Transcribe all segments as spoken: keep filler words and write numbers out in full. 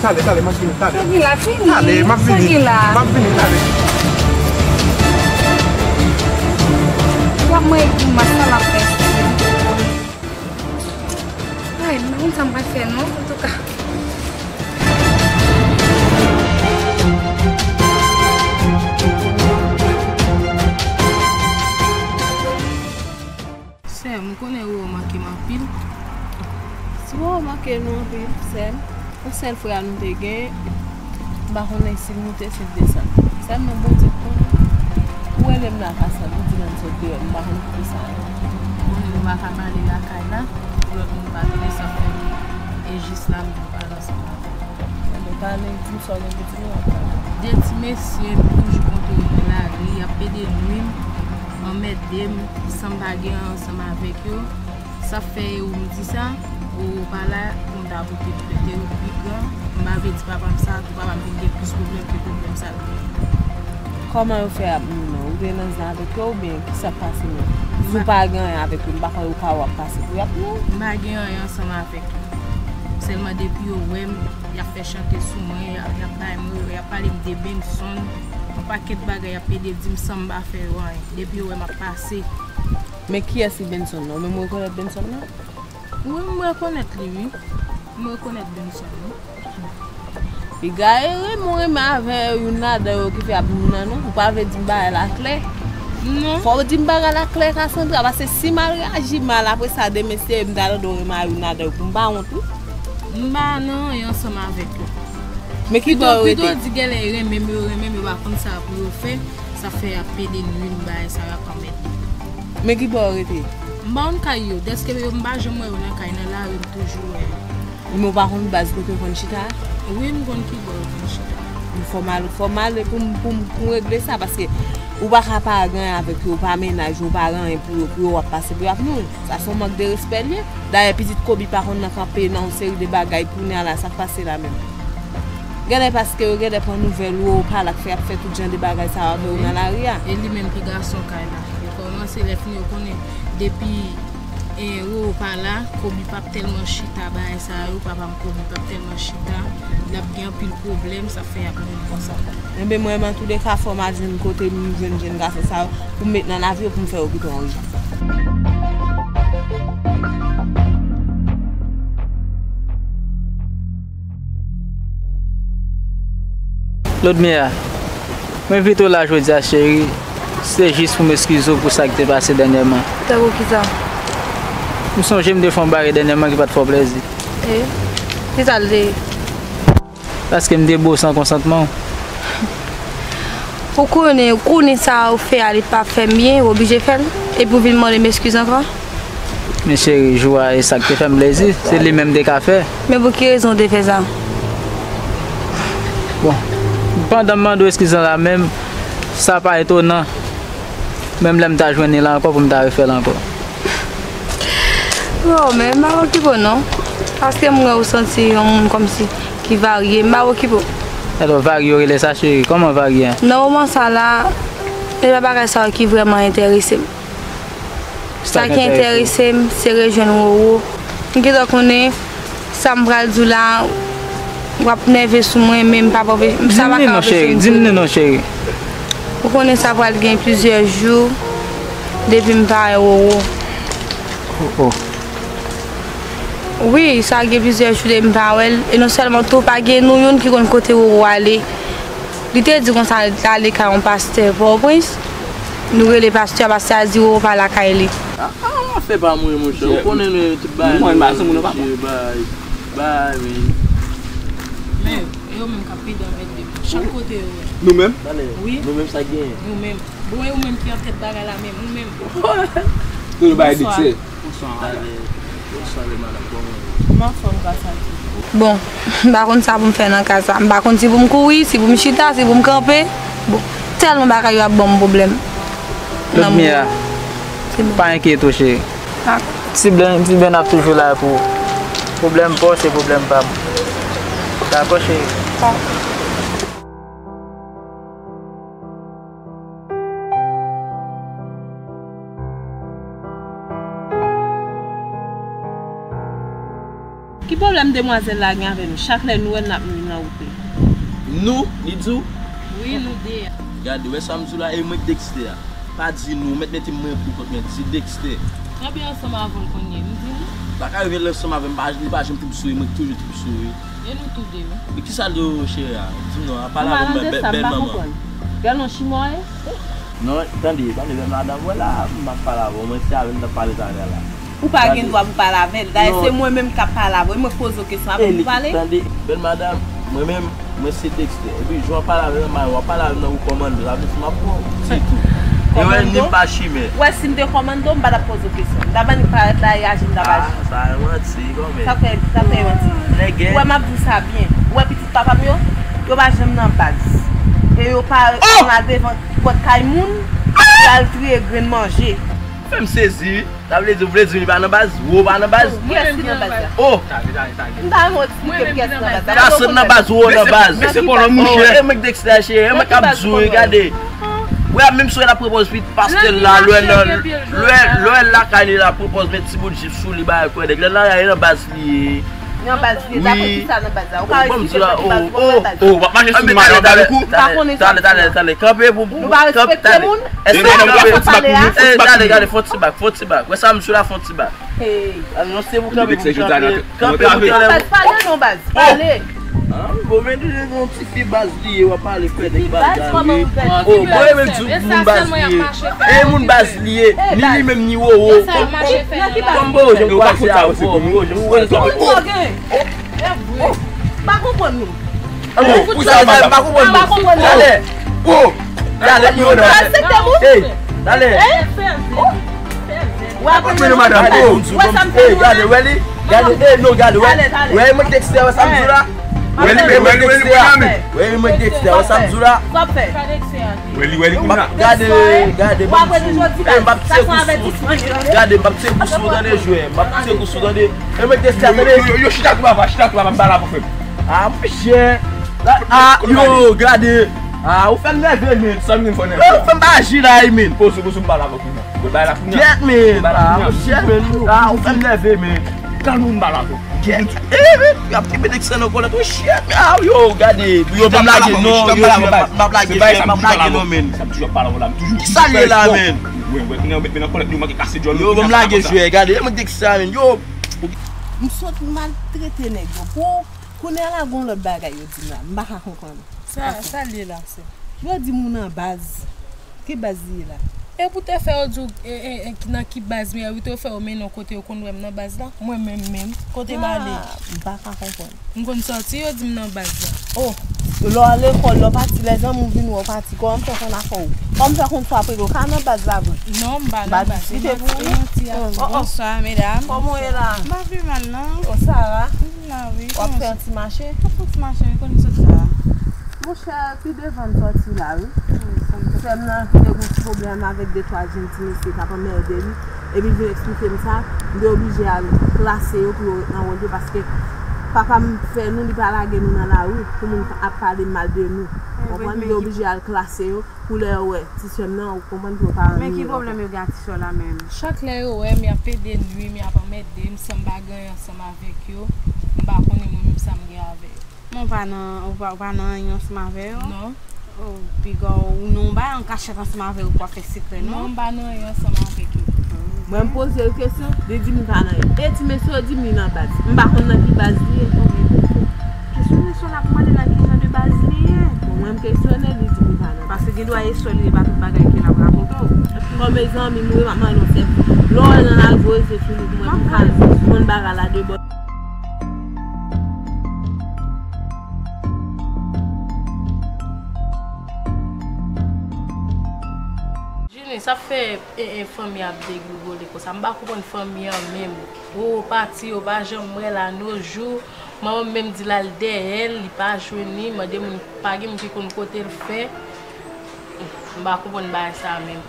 Talè, talè, m ap vini, talè. Sa gen la, fini. Talè, m ap vini. Sa gen la? M ap vini, talè. W ap mwen grimas, sa l ap fè? Ay, m pa konn sa m pral fè non, antouka. Sè m, ou konnen ou manke m anpil. Si ou manke nou anpil, sè m, yon sèl frè a nou te gen, m pa konnen si l moute, si l desann. Sèlman Bondye k konnen. Ou rele m la, Cassandre, ou di m ann sot deyò, m pa konn poukisa non. Ou konnen nou pa ka pale lakay la, pou lòt moun pa vini sa fè. E jis la m vin pale ansanm avè w. Anben pale, di m sa w gen pou di m, w ap pale. De ti mesye m toujou kontre yo nan lari, y ap pede nwi m, anmède m, san m pa gen anyen ansanm avèk yo. Sa fè e ou m di sa, ou pa la pou m ta pote plent, e ou pi gran, m pa vle di papa m sa, pou papa m vin gen plis pwoblèm ke pwoblèm sa l genyen. Kòman yo fè ap nwi w? Ou te nan zen avèk yo oubyen kisa k pase menm? Si w pa gen anyen avèk yo, m pa kwè yo ka wè w ap pase pou y ap nwi w. M pa gen anyen ansanm avèk yo. Sèlman depi yo wè m, y ap fè chante sou mwen, y ap, y ap bay mwen, y ap pale m de Benson, yon pakèt bagay y ap pede di m san m pa fè yo anyen. Depi yo wè m ap pase. Men kiyès ki Benson nan? Ou menm ou rekonèt Benson nan? Wi, m rekonèt li, wi. M rekonèt Benson, wi. Piga ere, mwen renmen avè youn ladan yo ki fè ap nwi w nan non. Ou pa vle di m bagay la klè. Non. Fò w di m bagay la klè, Cassandra, paske si m al reyaji mal apre sa demen, se m ta tande w renmen a youn ladan yo pou m pa wont, wi. M pa nan anyen ansanm avèk yo. Men ki bò yo rete? Pito, pito di genlè renmen m, yo renmen m, yo pa konn sa pou yo fè. Sa fè y ap pede nwi m, bagay sa yo ap anmède m. Men ki bò yo rete? M pa konn kay yo, dèske yo, m pa janm wè yo nan kay, nan lari m toujou wè yo. Men w pa konn baz kote yo konn chita a? Wi, m konn ki bò yo konn chita. Fò m al, fò m ale pou m, pou m, pou m regle sa, paske ou pa ka pa gen anyen avèk yo, ou pa mennaj ou, ou pa gen anyen pou yo, pou yo w ap pase pou y ap nwi w. Sa se yon mank de respè l ye. Dayè, pitit Kobe pa konn nan kanpe nan yon seri de bagay kounye a la, sa k pase la menm? Genlè paske yo genlè pran nouvèl ou, ou pa la k fè y ap fè tout jan de bagay sa yo avè w nan lari a. E li menm ki gason kay la. Yo kòmanse lè fini yo konnen depi, e, ou pa la, Kobe p ap tèlman chita bagay sa yo, papa m Kobe p ap tèlman chita, l ap gen anpil pwoblèm, sa fè y ap nwi m konsa. Enben mwen, antouka, fò m al jwenn kote m jwenn jèn gason sa yo, pou m met nan lavi yo, pou m fè yo kite yon jan. Ludmilla, mwen envite w la jodi a, cheri, se jis pou m eskize w pou sa ki te pase dènyèman. Tankou kisa? M sonje m te fè yon bagay dènyèman ki pa t fè w plèzi. E? Kisa l te ye? Paske m te bo san konsantman w. Ou konnen, ou konnen sa ou fè a, li pa fè m byen, ou oblije fè l. Epi ou vin mande m eskiz ankò? Men cheri, jou a, e sa k te fè m plezi, se li menm m te ka fè. Men pou ki rezon ou te fè sa? Bon, pandan m mande w eskiz lan la menm, sa pa etonan. Menm lè m ta jwenn li la ankò pou m ta refè l ankò. Bon, men m pa okipe w non. Paske m wè ou santi yon moun kòmsi ki varye, m pa okipe w. Alò, varye yo rele sa, cheri? Kòman varye a? Nan moman sa la, e pa bagay sa yo ki vrèman enterese m. Sa ki enterese m, se rejwenn Roro. M gentan konnen sa m pral di w la, w ap nève sou mwen, men m p ap anpe-, sa pa ka anpeche m di w li. Di m li non, cheri. Ou konnen sa pral gen plizyè jou depi m pa wè Roro. Oh, oh. Wi, sa gen plizyè jou depi m pa wè l. E non sèlman tou, pa gen nou youn ki konn kote Roro ale. Li te di konsa, l t ale kay yon pastè Pòtoprens. Nou rele pastè a, pastè a di Roro pa lakay li. Ah, ah, afè pa mwen, monchè. Ou konnen nou tout bagay nou, monchè, bay, bay, men. Men, e yo menm k ap pede anmède m. Chak kote yo ye. Nou menm? Wi. Nou menm sa k genyen? Nou menm. Bon, e ou menm ki an tèt bagay la menm, ou menm. Tout bagay diksè. Bonswa. Bonswa, madanm, kòman w ye? M anfòm gras a Dye. Bon, m pa konn sa pou m fè nan ka sa. M pa konn si pou m kouri, si pou m chita, si pou m kanpe. Bon, tèlman bagay yo ap ban m pwoblèm. Ludmilla, pa enkyete w, cheri. Ti Ben, Ti Ben ap toujou la pou ou. Pwoblèm pa w, se pwoblèm pa m. Dakò, cheri? Ki pwoblèm demwazèl la gen avè nou? Chak lè nou wè l, n ap mouri nan wout li. Nou? Li di w? Wi, nou de a. Gade, wè sa m di w la, e mwen ki Dexter a. Pa di nou, ou mèt mete mwen pou kont mwen, di Dexter. Kanpe ansanm avè l kounye, m di nou. Pa ka rive ansanm avè m, li pa janm trip sou li, mwen ki toujou trip sou li. E nou tou de wi. Men kisa l di w cheri a? Di m non, pale avè m, bèl manman. Gèl non chimò e? Non, tande, tande, bèl madanm, wè la, m ap pale avè w, mwen se avè l m t ap pale talè a la. Ou pa gen dwa pou pale avè l. Dayè, se mwen menm k ap pale avè w. E mwen k poze w kesyon apre pou pale. Tande, bèl madanm, mwen menm, mwen se Dexter. Epi, jan w ap pale avè m nan, w ap pale avè m nan ou kòmando. Sa vle di m ap pran w, se tou. E wè, ni pa chimè. Wè, si m te kòmando, m pa t ap poze w kesyon. M t ap annik parèt la e aji m t ap aji. Ah, sa e manti, kòmè. Sa fè, sa fè manti. Nègè. Ou wè, m ap di w sa byen. Ou wè, pitit papa m yo, yo pa janm nan baz. E yo pa al devan pòt kay moun, pou y al triye grenn manje. Fè m sezi. Sa vle di, ou vle di m li pa nan baz? Wo pa nan baz? Kiyès ki nan baz la? Oh! M ta renmen w eksplike m kiyès ki nan baz la. Kason nan baz, wo nan baz. Men se pòlò mouche. E mwen ki Dexter cheri, e mwen k ap di w, gade. Wè, menm si w t ap pran pòz pitit pastè l la, lè nan, lè, lè lakay li la, pran pòz met ti bout jip sou li, bagay kwè nèg. Lè nan, nan baz li ye. Nan baz li ye, daprè kisa nan baz la? Ou ka eksplike m nan ki baz, ou nan baz la? Oh, w ap mache sou madanm Baloukou? M pa konnen sa. Talè, talè, talè, kanpe pou, nou pa respekte moun. Èske nou kanpe? Gade, gade, fon ti bak, fon ti bak. Wè sa m sou la, fon ti bak. Hey. Anonse pou kanpe, pou kanpe. Kanpe pou kanpe. Baz, pale non, baz. Pale. Ah, bon, men de yon ti fi baz li ye, w ap pale fè nèg bagay wi. Oh, mwen menm di w moun baz li ye. E moun baz li ye. Ni li menm ni Wowo. Kòm Wowo, jan w kwaze a, Wowo, jan w kwaze a. M pa konprann nou. Ou sa, m pa konprann nou. M pa konprann nou. Talè. Oh! Talè, yo nan. Talè. Hey, talè. Hey, madanm. Oh! Hey, gade, wè li. Gade, hey, non, gade, wè. Wè, mwen Dexter, wè sa m di w la. Wè li, wè li, wè li, wè li, wè li. Wè, mwen Dexter, wè sa m di w la. Sa w ap fè? Wè li, wè li, kounye a. Gade, gade, bon, m ap tire kou sou. Gade, m ap tire kou sou, tande, jwè. M ap tire kou sou, tande. E mwen Dexter, tande. Yo, yo, yo, chita tou, papa, chita tou, papa, m pale avè w, frè m. Ah, monchè. Ah, yo, gade. Ah, ou fè m nève, men. Sa m gen fò nève. Ou fè m pa aji la, men. Poze, poze, m pale avè w kounye a. Mwen bay la kounye a. Gyèt, men. Ah, monchè, men. Ah, ou fè m nève, men. Tann moun m pale avè w. Gyèt. Eh, men. Y ap kenbe nèg san nan kòlèt. Oh, shit, men. Ah, yo, gade. Yo, pa m lage, non. Yo, m ap lage, m ap lage, non, men. Sa m toujou ap pale avè w la, m toujou. Kisa l ye la, men? Wè, wè, kounye a ou met men nan kòlèt, yo manke kase djòl. Yo, pa m lage jwè, gade. Mwen Dexter, men. Yo. M sot maltrete nèg yo. Pou Kounye a la gen yon lòt bagay yo di m la, m pa ka konprann. Sa, sa l ye la, sè? Yo di m ou nan baz. Ki baz li ye la? E pou te fè yo di w e, e, e, nan ki baz m ye a, wi, te yo fè yo mennen w kote yo konn wè m nan baz la. Mwen menm menm, kote m ale? Ah, m pa ka konprann. M konn sòti, yo di m nan baz la. Oh, lè w lekòl, lè w pati, lè zanmi w vin wè w pati, kòman m fè konn afè w? Kòman m fè konn sa w ap regle? Ou ka nan baz la vre? Non, m pa nan baz. M ap fè manti a. Oh, oh. Bonswa, medam. Kòman w ye la? M pa pi mal, non. Oh, Sara. M la wi. W ap fè yon ti mache? M ap fè yon ti mache wi, kote m sot sa a? Monchè, pi devan n sòti la wi. Sè m nan te gen yon ti pwoblèm avèk de twa jenn ti mesye k ap anmède li. Epi l vin eksplike m sa, m te oblije al klase yo pou yo ret nan wòl yo paske papa m fè nou, li pa lage nou nan lari pou moun ap pale mal de nou. Konprann? M te oblije al klase yo. Pou lè yo wè ti sè m nan, ou konprann pou yo pa anniye l ankò. Men ki pwoblèm yo gen ak ti sè w la menm? Chak lè yo wè m, y ap pede n wi, m, y ap anmède m, san m pa gen anyen ansanm avèk yo, m pa konnen mwen menm sa m gen avè yo. Men ou pa nan, ou pa, ou pa nan anyen ansanm avè yo? Non. Oh, piga w, ou nan yon bagay an kachèt ansanm avè yo pou w ap fè sekrè, non? Non, m pa nan anyen ansanm avèk yo. Mwen m poze l kesyon, li di m li pa nan anyen. E ti mesye yo di m li nan baz. M pa konn nan ki baz li ye. Kesyone sè w la pou mande nan ki jan de baz li ye. Bon, mwen m kesyone l, li di m li pa nan baz. Paske gen dwa e sè l ye, pa tout bagay ke l ap rakonte w. Kòm e zanmi m wi, m ap mande yon sèl. Lè w wè l nan lari, voye je sou li pou mwen, pou m ka konn bagay la de bò. Junie, sa fè e, e, fanmi ap degougole konsa. M pa konprann fanmi an menm. Wowo pati, yo pa janm wè l a no jou. Manman m menm di l al dèyè l, li pa jwenn li. Mande moun, pa gen moun ki konn kote l fè. M pa konprann bagay sa a menm.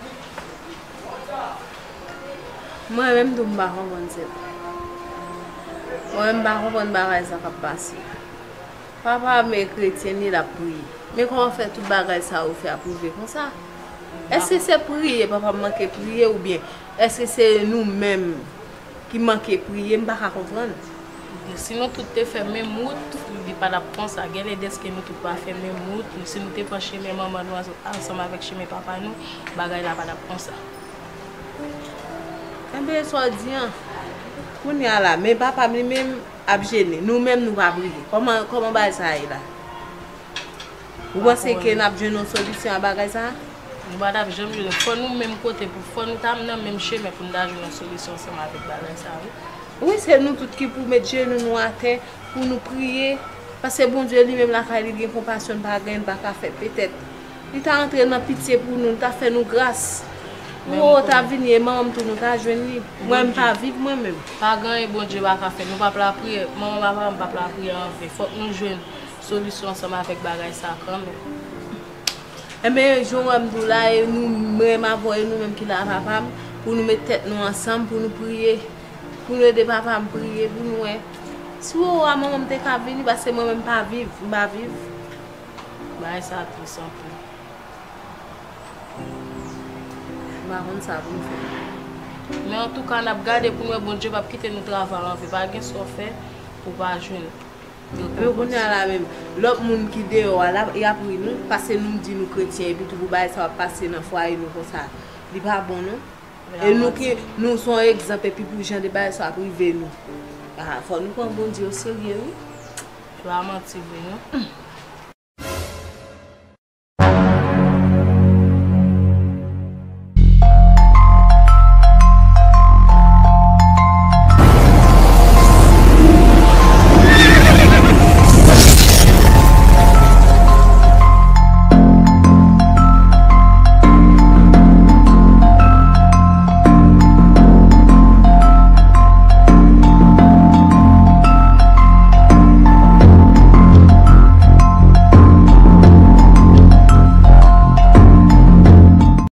Mwen menm tou m pa konprann, sè. Mwen menm m pa konprann bagay sa k ap pase. Papa m e kretyen, li l ap priye. Men kòman fè tout bagay sa yo fè ap rive konsa? Èske se priye papa m manke priye oubyen èske se nou menm ki manke priye? M pa ka konprann. Si nou tout te fè menm wout, li pa t ap konsa. Genlè dèske nou tout pa fè menm wout, si nou te pran chemen manman nou ansanm avèk chemen papa nou, bagay la pa t ap konsa. Enben, sa w di an, kounye a la, men papa m li menm ap jene, nou menm nou pa priye. Kòman, kòman bagay sa ye la? Ou panse ke n ap jwenn yon solisyon a bagay sa? Nou pa t ap janm jwenn. Fò nou menm kote pou, fò nou ta nan menm chemen pou n ta jwenn yon solisyon ansanm avèk bagay sa, wi. Wi, se nou tout ki pou met jenou nou atè, pou nou priye. Paske Bondye li menm lakay li gen konpasyon, n pa gen, n pa ka fè. Petèt li ta antre nan pitye pou nou, li ta fè nou gras. Ou ta vini e manman m tou nou ta jwenn li. Mwen m pa viv mwen menm. Pa gen anyen Bondye pa ka fè. Nou p ap lapriyè. Manman papa m p ap lapriyè anven. Fòk nou jwenn solisyon ansanm avèk bagay sa kanmenm. Enben, jan w wè m di w la, e nou, mwen menm avè w, e nou menm ki la, papa m, pou nou met tèt nou ansanm, pou nou priye, pou nou ede papa m priye, pou nou wè. Si w wè manman m te ka vini, paske mwen menm m pa viv, m pa viv. Bagay sa tris anpil. M pa konn sa pou m fè. Men antouka, n ap gade pou n wè Bondye p ap kite nou travay anven. Pa gen sa w fè pou w pa jwenn. Men kounye a la menm, lòt moun ki deyò a, l ap, y ap ri nou, paske nou di nou kretyen, epi tou pou bagay sa w ap pase nan fwaye nou konsa, li pa bon non. E nou ki, nou se yon egzanp, epi pou jan de bagay sa w ap rive nou. Ah, fò nou pran Bondye oserye wi. Pa manti vre non.